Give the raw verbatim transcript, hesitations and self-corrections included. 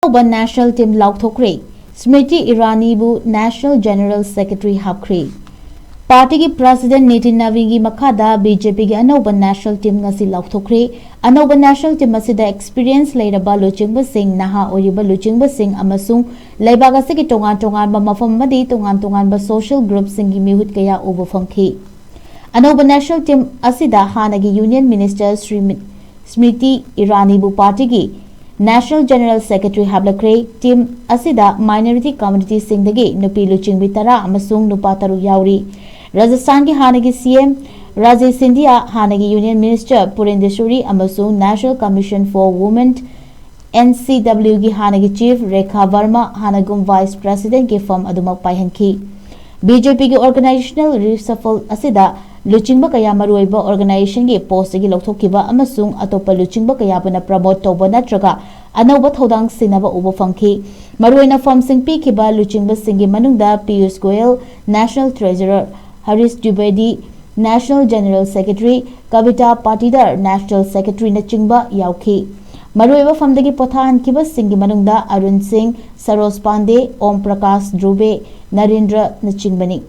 ꯑꯅꯧꯕ national team ꯂꯥꯎꯊꯣꯛꯈ꯭ꯔꯦ꯫ ꯁ꯭ꯃ꯭ꯔꯤꯇꯤ ꯏꯔꯥꯅꯤꯕꯨ national general secretary ꯍꯥꯞꯈ꯭ꯔꯦ꯫ ꯄꯥꯔꯇꯤꯒꯤ president Nitin ꯅꯕꯤꯟꯒꯤ ꯃꯈꯥꯗ BJPꯒꯤ ꯑꯅꯧꯕ national team ꯉꯁꯤ ꯂꯥꯎꯊꯣꯛꯈ꯭ꯔꯦ꯫ ꯑꯅꯧꯕ national team ꯑꯁꯤꯗ experience ꯂꯩꯔꯕ ꯂꯨꯆꯤꯡꯕꯁꯤꯡ, ꯅꯍꯥ ꯑꯣꯏꯔꯤꯕ ꯂꯨꯆꯤꯡꯕꯁꯤꯡ ꯑꯃꯁꯨꯡ ꯂꯩꯕꯥꯛ ꯑꯁꯤꯒꯤ ꯇꯣꯉꯥꯟ ꯇꯣꯉꯥꯟꯕ ꯃꯐꯝ ꯑꯃꯗꯤ ꯇꯣꯉꯥꯟ ꯇꯣꯉꯥꯟꯕ social groupꯁꯤꯡꯒꯤ ꯃꯤꯍꯨꯠ ꯀꯌꯥ ꯎꯕ ꯐꯪꯈꯤ꯫ ꯑꯅꯧꯕ national team ꯑꯁꯤꯗ ꯍꯥꯟꯅꯒꯤ union minister ꯁ꯭ꯔꯤꯃ-, ꯁ꯭ꯃ꯭ꯔꯤꯇꯤ ꯏꯔꯥꯅꯤꯕꯨ ꯄꯥꯔꯇꯤꯒꯤ national general secretary ꯍꯥꯞꯂꯛꯈ꯭ꯔꯦ꯫ Team ꯑꯁꯤꯗ minority communityꯁꯤꯡꯗꯒꯤ ꯅꯨꯄꯤ ꯂꯨꯆꯤꯡꯕꯤ ꯇꯔꯥ ꯑꯃꯁꯨꯡ ꯅꯨꯄꯥ ꯇꯔꯨꯛ ꯌꯥꯎꯔꯤ꯫ ꯔꯥꯖꯁꯊꯥꯟꯒꯤ ꯍꯥꯟꯅꯒꯤ CM ꯔꯥꯖꯦ ꯁꯤꯟꯙꯤꯌꯥ, ꯍꯥꯟꯅꯒꯤ union minister ꯄꯨꯔꯦꯟꯗꯦꯁꯣꯔꯤ ꯑꯃꯁꯨꯡ National Commission for Women, NCWꯒꯤ ꯍꯥꯟꯅꯒꯤ chief ꯔꯦꯈꯥ ꯕꯔꯃꯥ ꯍꯥꯟꯅꯒꯨꯝ vice presidentꯀꯤ ꯐꯝ ꯑꯗꯨꯃꯛ ꯄꯥꯏꯍꯟꯈꯤ꯫ BJPꯒꯤ organizational reshuffle ꯑꯁꯤꯗ ꯂꯨꯆꯤꯡꯕ ꯀꯌꯥ ꯃꯔꯨꯑꯣꯏꯕ organizationꯒꯤ postꯇꯒꯤ ꯂꯧꯊꯣꯛꯈꯤꯕ ꯑꯃꯁꯨꯡ ꯑꯇꯣꯞꯄ ꯂꯨꯆꯤꯡꯕ ꯀꯌꯥꯕꯨꯅ promote ꯇꯧꯕ ꯅꯠꯇ꯭ꯔꯒ ꯑꯅꯧꯕ ꯊꯧꯗꯥꯡ ꯁꯤꯟꯅꯕ ꯎꯕ ꯐꯪꯈꯤ꯫ ꯃꯔꯨꯑꯣꯏꯅ ꯐꯝꯁꯤꯡ ꯄꯤꯈꯤꯕ ꯂꯨꯆꯤꯡꯕꯁꯤꯡꯒꯤ ꯃꯅꯨꯡꯗ Piyush Goyal, national treasurer, Harish ꯗ꯭ꯋꯤꯕꯦꯗꯤ, national general secretary, ꯀꯕꯤꯇꯥ ꯄꯥꯇꯤꯗꯔ, national secretaryꯅꯆꯤꯡꯕ ꯌꯥꯎꯈꯤ꯫ ꯃꯔꯨꯑꯣꯏꯕ ꯐꯝꯗꯒꯤ ꯄꯣꯊꯥꯍꯟꯈꯤꯕꯁꯤꯡꯒꯤ ꯃꯅꯨꯡꯗ ꯑꯔꯨꯟ ꯁꯤꯡ, ꯁꯔꯣꯖ ꯄꯥꯟꯗꯦ, ꯑꯣꯝ ꯄ꯭ꯔꯀꯥꯁ ꯗ꯭ꯔꯨꯕꯦ, ꯅꯔꯦꯟꯗ꯭ꯔꯅꯆꯤꯡꯕꯅꯤ꯫